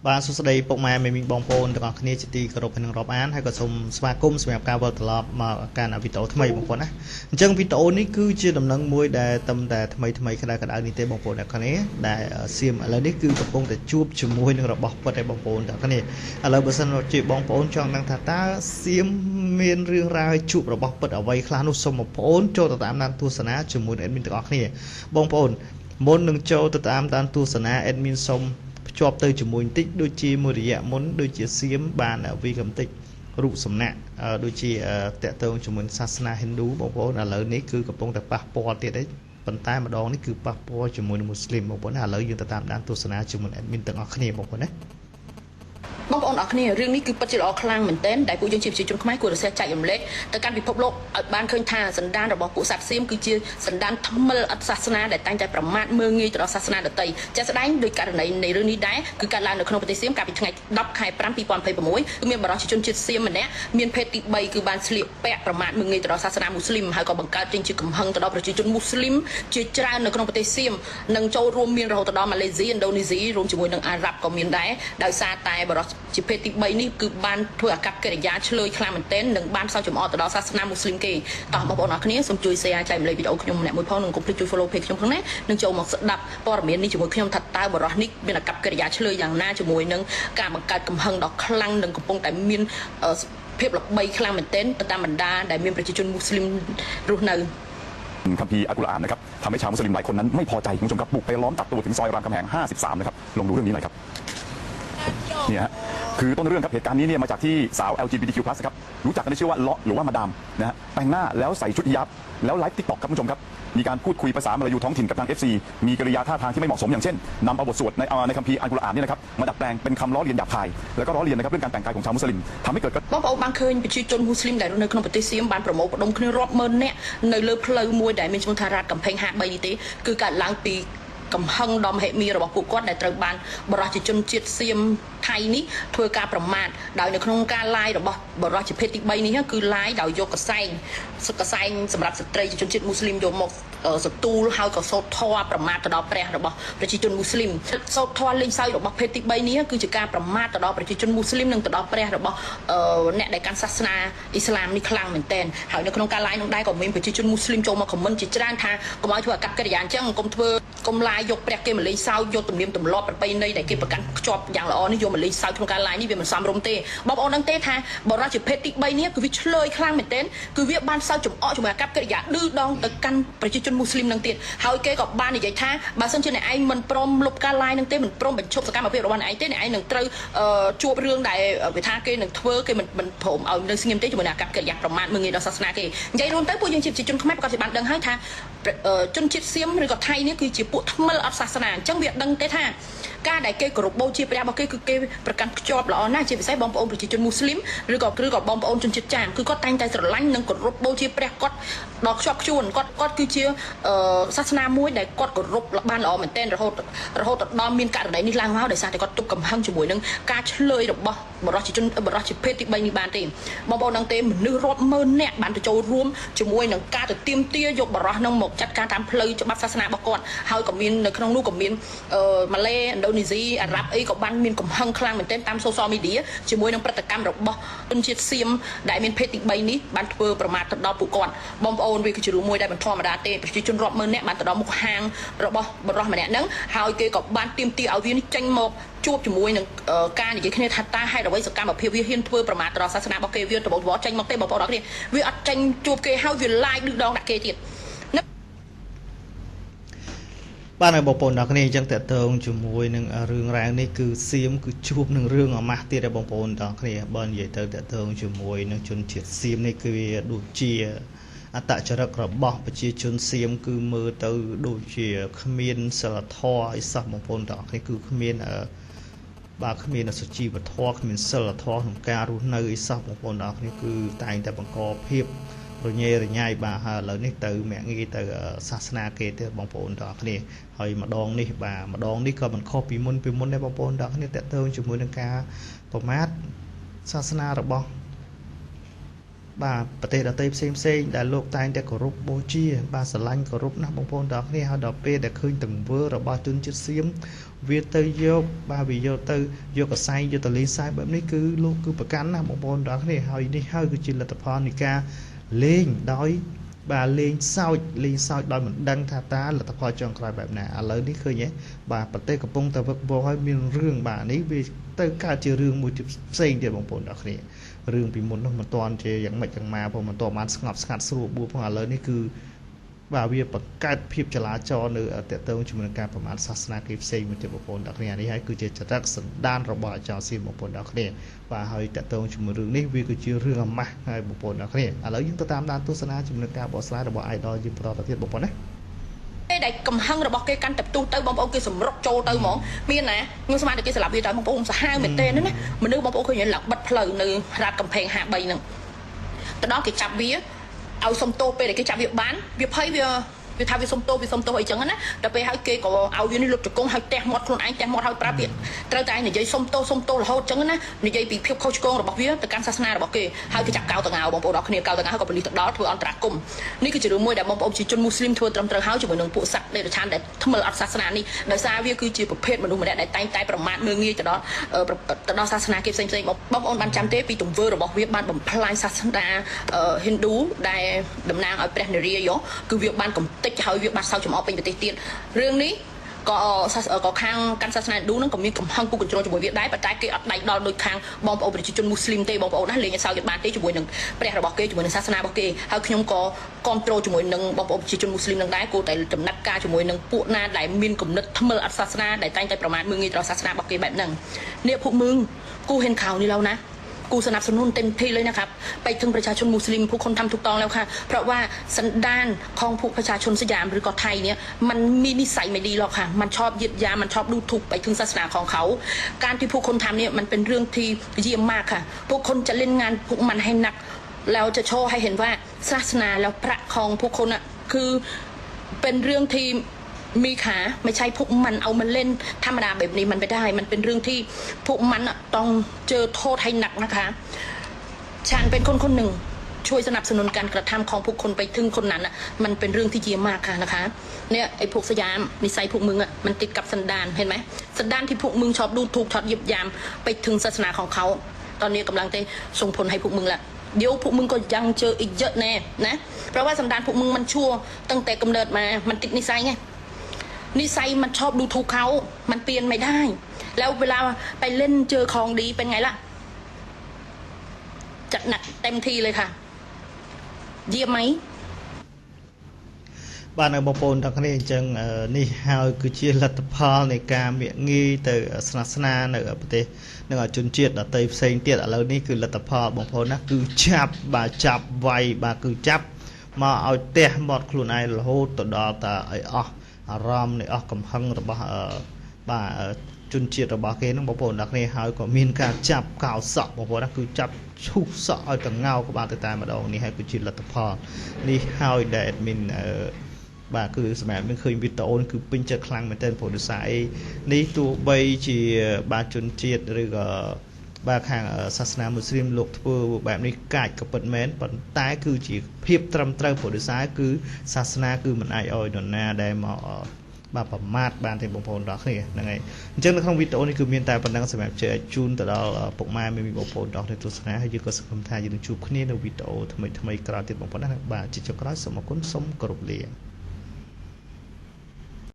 បាទសួស្តីពុកម៉ែមីមីងបងប្អូនទាំងអស់គ្នាជាទីគោរពនិងរាប់អានហើយក៏សូមស្វាគមន៍សម្រាប់ការវិលត្រឡប់មកកាន់វីដេអូថ្មីបងប្អូនណាអញ្ចឹងវីដេអូនេះគឺជាដំណឹងមួយដែលតំតែថ្មីថ្មីក្តៅក្តៅនេះទេបងប្អូនអ្នកគ្នាដែលសៀមឥឡូវនេះគឺកំពុងតែជួបជាមួយនឹងរបស់ពិតឯបងប្អូនទាំងគ្នាឥឡូវបើសិនជាបងប្អូនចង់ដឹងថាតើសៀមមានរឿងរ៉ាវជួបរបស់ពិតអ្វីខ្លះនោះសូមបងប្អូនចូលទៅតាមដានទស្សនាជាមួយនឹង admin ទាំងអស់គ្នាបងប្អូនមុននឹងចូលទៅតាមដានទស្សនា admin សូមភ្ជាប់ទៅជាមួយបន្តិចដូចជាមួយរយៈមុនដូចជាសៀមបានវីកំតិចរូបសំណាក់ដូចជាតកតងជាមួយសាសនាហិណ្ឌូបងប្អូនឥឡូវនេះគឺកំពុងតែប៉ះពាល់ទៀតឯងប៉ុន្តែម្ដងនេះគឺប៉ះពាល់ជាមួយនឹងមូស្លីមបងប្អូនឥឡូវយើងទៅតាមដានទស្សនាជាមួយ admin ទាំងអស់គ្នាបងប្អូនណាបងប្អូនអរគ្នារឿងនេះគឺពិតជាល្អខ្លាំងមែនទែនដែលពួកយើងជាប្រជាជនខ្មែរគួរតែសះចែករំលែកទៅកាន់ពិភពលោកឲ្យបានឃើញថាសន្តានរបស់ពួកសត្វសៀមគឺជាសន្តានថ្មិលឥតសាសនាដែលតែងតែប្រមាថមើលងាយទៅដល់សាសនាដទៃជាក់ស្ដែងដោយករណីនៃរឿងនេះដែរគឺកើតឡើងនៅក្នុងប្រទេសសៀមកាលពីថ្ងៃ10ខែ5 2026គឺមានបរិសុជនជាតិសៀមម្នាក់មានភេទទី3គឺបានស្លៀកពាក់ប្រមាថមើលងាយទៅដល់សាសនាមូស្លីមហើយក៏បង្កើតចេញជាកំហឹងទៅដល់ប្រជាជនមូស្លីមជាច្រើននៅក្នុងប្រទេសសៀមនិងចូលរួមមានរហូតដល់ម៉ាឡេស៊ីឥណ្ឌូនេស៊ីរួមជាមួយនឹងអារ៉ាប់ក៏មានដែរដោយសារតែបរិសុជាភេទទី3នេះគឺបានធ្វើអាកប្បកិរិយាឆ្លើយខ្លាំងមែនទែននិងបានសោកចំអកទៅដល់សាសនាមូស្លីមគេតោះបងប្អូនអរគ្នាសូមជួយ share ចែករំលែកវីដេអូខ្ញុំម្នាក់មួយផងនិងកុំភ្លេចជួយ follow page ខ្ញុំផងណានិងចូលមកស្ដាប់ព័ត៌មាននេះជាមួយខ្ញុំថាតើបរិសុនេះមានអាកប្បកិរិយាឆ្លើយយ៉ាងណាជាមួយនឹងការបង្កើតកំហឹងដ៏ខ្លាំងនិងកំពុងតែមានភាពល្បីខ្លាំងមែនទែនទៅតាមបណ្ដាដែលមានប្រជាជនមូស្លីមរស់នៅ คัมภีร์อัลกุรอานนะครับทำให้ชาวมุสลิมหลายคนนั้นไม่พอใจคุณผู้ชมครับบุกไปล้อมตัดตัวถึงซอยรามคำแหง53นะครับลองดูเรื่องนี้หน่อยครับเนี่ยฮะคือต้นเรื่องครับเหตุการณ์นี้เนี่ยมาจากที่สาว LGBTQ+ ครับรู้จักกันในชื่อว่าเลาะหรือว่ามาดามนะฮะแต่งหน้าแล้วใส่ชุดฮิญาบแล้วไลฟ์ TikTok ครับคุณผู้ชมครับมีการพูดคุยภาษามลายูท้องถิ่นกับทาง FC มีกริยาท่าทางที่ไม่เหมาะสมอย่างเช่นนำเอาบทสวดในคัมภีร์อัลกุรอานเนี่ยนะครับมาดัดแปลงเป็นคำล้อเลียนหยาบคายแล้วก็ล้อเลียนนะครับเรื่องการแต่งกายของชาวมุสลิมทำให้เกิด បងប្អូនបានឃើញប្រជាជនមូស្លីមដែលរស់នៅក្នុងប្រទេសសៀមបានប្រមូលផ្ដុំគ្នារាប់ម៉ឺននាក់នៅលើផ្លូវមួយដែលមានឈ្មោះថារ៉ាត់កំផែង53នេះទេគឺកើតឡើងពីកំហឹងដ៏មហិមារបស់ពួកគាត់ដែលត្រូវបានបរិសុជនជាតិសៀមថៃនេះធ្វើការប្រមាថដោយនៅក្នុងការ live របស់បរិសុជាភេទទី3នេះគឺ live ដោយយកកសែងកសែងសម្រាប់ស្ត្រីជនជាតិមូស្លីមយកមកសទូលហើយក៏សូត្រធម៌ប្រមាថទៅដល់ព្រះរបស់ប្រជាជនមូស្លីមសូត្រធម៌លេងសើចរបស់ភេទទី3នេះគឺជាការប្រមាថទៅដល់ប្រជាជនមូស្លីមនិងទៅដល់ព្រះរបស់អ្នកដែលកាន់សាសនាអ៊ីស្លាមនេះខ្លាំងមែនទែនហើយនៅក្នុងការ live នោះដែរក៏មានប្រជាជនមូស្លីមចូលមក comment ជាច្រើនថាកុំឲ្យធ្វើអាកប្បកិរិយាអញ្ចឹងកុំធ្វើកុំ live យកព្រះគេមកលេងសើចយកទំនៀមទម្លាប់ប្រពៃណីដែលគេប្រកាន់ខ្ជាប់យ៉ាងល្អនេះយកមកលេងសើចក្នុងការ live នេះវាមិនសមរម្យទេបងប្អូនដឹងទេថាបរិសុជាភេទទី3នេះគឺវាឆ្លើយខ្លាំងមែនទែនគឺវាបានសើចចំអកជាមួយអាកប្បកិរិយាឌឺដងទៅកាន់ប្រជាជនមូស្លីមនឹងទៀតហើយគេក៏បាននិយាយថាបើសិនជាអ្នកឯងមិនព្រមលុបការ live នឹងទេមិនព្រមបញ្ឈប់សកម្មភាពរបស់អ្នកឯងទេអ្នកឯងនឹងត្រូវជួបរឿងដែលវាថាគេនឹងធ្វើគេមិនព្រមឲ្យនៅស្ងៀមទេជាមួយនឹងអាកប្បកិរិយាប្រមាថមើលងាយដល់សាសនាគេនិយាយរួមទៅពួកយើងជាប្រជាជនខ្មែរប្រកាសជាបានដឹងហើយថាជនជាតិសៀមឬក៏ថៃនេះគឺជាពួកថ្មិលអត់សាសនាអញ្ចឹងវាដឹងទេថាការដែលគេគោរពបូជាព្រះរបស់គេគឺគេប្រកាន់ខ្ជាប់ល្អណាស់ជាពិសេសបងប្អូនប្រជាជនមូស្លីមឬក៏បងប្អូនជនជាតិចាមគឺគាត់តែងតែស្រឡាញ់និងគោរពបូជាព្រះគាត់ដល់ខ្ជាប់ខ្ជួនគាត់គឺជាសាសនាមួយដែលគាត់គោរពបានល្អមែនទែនរហូតដល់មានករណីនេះឡើងមកដោយសារតែគាត់ទប់កំហឹងជាមួយនឹងការឆ្លើយរបស់បរិសុជនបរិសុជាភេទទី3នេះបានទេបងប្អូនដឹងទេមនុស្សរាប់ម៉ឺននាក់បានទៅចូលរួមជាមួយនឹងការទៅទាមទារយកបរិសុនឹងមកចាត់ការតាមផ្លូវច្បាប់សាសនារបស់គាត់ហើយក៏មាននៅក្នុងនោះក៏មានម៉ាឡេឥណ្ឌូនេស៊ីអារ៉ាប់អីក៏បានមានកំហឹងខ្លាំងមែនទែនតាម social media ជាមួយនឹងប្រតិកម្មរបស់ជនជាតិសៀមដែលមានភេទទី3នេះបានធ្វើប្រមាថទៅដល់ពួកគាត់បងប្អូនវាគឺជារឿងមួយដែលមិនធម្មតាទេប្រជាជនរាប់ម៉ឺននាក់បានទៅដល់មុខហាងរបស់បរិសុម្នាក់ហ្នឹងហើយគេក៏បានទាមទារឲ្យវានេះចេញមកជួបជាមួយនឹងការនិយាយគ្នាថាតើហេតុអ្វីសកម្មភាពវាហ៊ានធ្វើប្រមាថទៅដល់សាសនារបស់គេវាដំបូងចេញមកទេបងប្អូនអរគ្នាវាអត់ចេញជួបគេហើយវា live ឌឺដងដាក់គេទៀតបាទហើយបងប្អូនដល់គ្នាអញ្ចឹងតកតងជាមួយនឹងរឿងរ៉ាវនេះគឺសៀមគឺជួបនឹងរឿងអាម៉ាស់ទៀតហើយបងប្អូនដល់គ្នាបើនិយាយទៅតកតងជាមួយនឹងជនជាតិសៀមនេះគឺវាដូចជាអត្តចរិតរបស់ប្រជាជនសៀមគឺមើលទៅដូចជាគ្មានសិលធម៌អីសោះបងប្អូនដល់គ្នាគឺគ្មានបាទគ្មានសុជីវធម៌គ្មានសិលធម៌ក្នុងការរស់នៅអីសោះបងប្អូនដល់គ្នាគឺតែងតែបង្កភាពរញ៉េរញ៉ៃបាទហើយឥឡូវនេះទៅមាក់ងាយទៅសាសនាគេទេបងប្អូនទាំងអស់គ្នាហើយម្ដងនេះបាទម្ដងនេះក៏មិនខុសពីមុនដែរបងប្អូនទាំងអស់គ្នាតកតងជាមួយនឹងការប្រមាថសាសនារបស់បាទប្រទេសដទៃផ្សេងៗដែលលោកតែងតែគោរពបូជាបាទស្រឡាញ់គោរពណាស់បងប្អូនទាំងអស់គ្នាហើយដល់ពេលដែលឃើញទង្វើរបស់ជនជាតិសៀម វាទៅយកបាទវាយកទៅយកកសែងយកទៅលេងសើចបែបនេះគឺលោកគឺប្រកាន់ណាស់បងប្អូនទាំងគ្នាហើយនេះហើយគឺជាលទ្ធផលនៃការលេងដោយបាទលេងសើចលេងសើចដោយមិនដឹងថាតើលទ្ធផលចុងក្រោយបែបណាឥឡូវនេះឃើញទេបាទប្រទេសកំពុងតែវឹកវរហើយមានរឿងបាទនេះវាទៅកើតជារឿងមួយទៀតផ្សេងទៀតបងប្អូនទាំងគ្នារឿងពីមុននោះមិនទាន់ជាយ៉ាងម៉េចយ៉ាងម៉ាផងមិនទាន់បានស្ងប់ស្ងាត់ស្រួលបួលផងឥឡូវនេះគឺបាទវាបង្កើតភាពចលាចលនៅតកតងជាមួយនឹងការប្រមាថសាសនាគេផ្សេងមួយទៀតបងប្អូនទាំងគ្នានេះហើយគឺជាចរិតសន្តានរបស់អាចារ្យសៀមបងប្អូនទាំងគ្នាបាទហើយតកតងជាមួយរឿងនេះវាគឺជារឿងអាម៉ាស់ហើយបងប្អូនទាំងគ្នាឥឡូវយើងទៅតាមដានទស្សនាជាមួយនឹងការបកស្រាយរបស់ idol យើងបន្តទៅទៀតបងប្អូនណាដែលកំហឹងរបស់គេកាន់តែផ្ទុះទៅបងប្អូនគេសម្រុកចូលទៅហ្មងមានណាខ្ញុំស្មានតែគេស្លាប់វាទៅបងប្អូនសាហាវមែនទេណាមនុស្សបងប្អូនឃើញឡើងបិទផ្លូវនៅរ៉ាត់កំផែង53ហ្នឹងទៅដល់គេចាប់វាឲ្យសុំទោសពេលដែលគេចាប់វាបានវាភ័យវាថាវាសុំទោសវាសុំទោសអីចឹងណាដល់ពេលហើយគេក៏ឲ្យវានេះលុបជង្គង់ហើយទះមាត់ខ្លួនឯងទះមាត់ហើយប្រាប់វាត្រូវតែនិយាយសុំទោសសុំទោសរហូតចឹងណានិយាយពីភាពខុសឆ្គងរបស់វាទៅកាន់សាសនារបស់គេហើយគេចាប់កោតងៅបងប្អូនដល់គ្នាកោតងៅហើយក៏ប៉ូលីសទៅដល់ធ្វើអន្តរាគមន៍នេះគឺជារឿងមួយដែលបងប្អូនជាជនមូស្លីមធ្វើត្រឹមត្រូវហើយជាមួយនឹងពួកសត្វដេរឆានដែលថ្មិលអត់សាសនានេះដោយសារវាគឺជាប្រភេទមនុស្សម្នាក់ដែលតែងតែប្រមាថមើលងាយទៅដល់សាសនាគេផ្សេងផ្សេងបងប្អូនបានចាំទេពីទង្វើរបស់វាបានបំផ្លាញសាសនាហិណ្ឌូដែលតំណាងឲ្យព្រះនារាយគឺវាបានកំទេចហើយវាបាត់សោកចំអកពេញប្រទេសទៀតរឿងនេះក៏ខាងកាន់សាសនាហិណ្ឌូនឹងក៏មានកំហឹងគូកញ្ជ្រោលជាមួយវាដែរប៉ុន្តែគេអត់ដៃដល់ដូចខាងបងប្អូនប្រជាជនមូស្លីមទេបងប្អូនណាលេងឲ្យសើចបានទេជាមួយនឹងព្រះរបស់គេជាមួយនឹងសាសនារបស់គេហើយខ្ញុំក៏គ្រប់គ្រងជាមួយនឹងបងប្អូនប្រជាជនមូស្លីមនឹងដែរគួរតែចំណាត់ការជាមួយនឹងពួកណាដែលមានគំនិតថ្មិលអត់សាសនាដែលតែងតែប្រមាថមើលងាយដល់សាសនារបស់គេបែបហ្នឹងនេះពួកមឹងគូហ៊ានខោនេះឡូវណាกูสนับสนุนเต็มที่เลยนะครับไปถึงประชาชนมุสลิมผู้คนทำถูกต้องแล้วค่ะเพราะว่าสันดานของผู้ประชาชนสยามหรือก็ไทยเนี่ยมันมีนิสัยไม่ดีหรอกค่ะมันชอบยึดยามันชอบดูถูกไปถึงศาสนาของเขาการที่ผู้คนทำเนี่ยมันเป็นเรื่องที่เยี่ยมมากค่ะผู้คนจะเล่นงานพวกมันให้หนักแล้วจะโชว์ให้เห็นว่าศาสนาแล้วพระของผู้คนอ่ะคือเป็นเรื่องที่มีขาไม่ใช่พวกมันเอามันเล่นธรรมดาแบบนี้มันไม่ได้มันเป็นเรื่องที่พวกมันต้องเจอโทษให้หนักนะคะฉันเป็นคนคนหนึ่งช่วยสนับสนุนการกระทำของพวกคนไปถึงคนนั้นอ่ะมันเป็นเรื่องที่เยี่ยมมากค่ะนะคะเนี่ยไอ้พวกสยามนิสัยพวกมึงอ่ะมันติดกับสันดานเห็นไหมสันดานที่พวกมึงชอบดูถูกชอบเหยียบยามไปถึงศาสนาของเขาตอนนี้กำลังจะส่งผลให้พวกมึงละเดี๋ยวพวกมึงก็ยังเจออีกเยอะแน่นะเพราะว่าสันดานพวกมึงมันชั่วตั้งแต่กำเนิดมามันติดนิสัยไงนิสัยมันชอบดูถูกเขามันเปลี่ยนไม่ได้แล้วเวลาไปเล่นเจอของดีเป็นไงล่ะจัดหนักเต็มที่เลยค่ะเยี่ยมไหมបាទនៅបងប្អូនទាំងគ្នាអញ្ចឹងនេះហើយគឺជាលទ្ធផលនៃការមាក់ងាយទៅសាសនានៅប្រទេសនិងជនជាតិដទៃផ្សេងទៀតឥឡូវនេះគឺលទ្ធផលបងប្អូនណាគឺចាប់បាទចាប់វាយបាទគឺចាប់មកឲ្យទះមាត់ខ្លួនឯងរហូតទៅដល់តាឲ្យអស់អារម្មណ៍នៃអស់កំហឹងរបស់បាទជនជាតិរបស់គេនឹងបងប្អូនទាំងគ្នាហើយក៏មានការចាប់កោសក់បងប្អូនណាគឺចាប់ឈូសសក់ឲ្យតងោក្បាលទៅតែម្ដងនេះហើយគឺជាលទ្ធផលនេះហើយដែល admin បាទគឺសម្រាប់មានឃើញវីដេអូនេះគឺពេញចិត្តខ្លាំងមែនទែនព្រោះដោយសារអីនេះទោះបីជាបាទជនជាតិឬក៏បាទខាងសាសនាមូស្លីមលោកធ្វើបែបនេះកាចក៏ពិតមែនប៉ុន្តែគឺជាភាពត្រឹមត្រូវព្រោះដោយសារគឺសាសនាគឺមិនអាចឲ្យនរណាដែលមកបាទប្រមាថបានទេបងប្អូនទាំងគ្នាហ្នឹងហើយអញ្ចឹងនៅក្នុងវីដេអូនេះគឺមានតែប៉ុណ្្នឹងសម្រាប់ជែកជូនទៅដល់ពុកម៉ែមីបងប្អូនទាំងគ្នាទស្សនាហើយយើងក៏សង្ឃឹមថាយើងនឹងជួបគ្នានៅវីដេអូថ្មីៗក្រោយទៀតបងប្អូនណាបាទជាចុងក្រោយសូមអរគុណសូមគោរពលា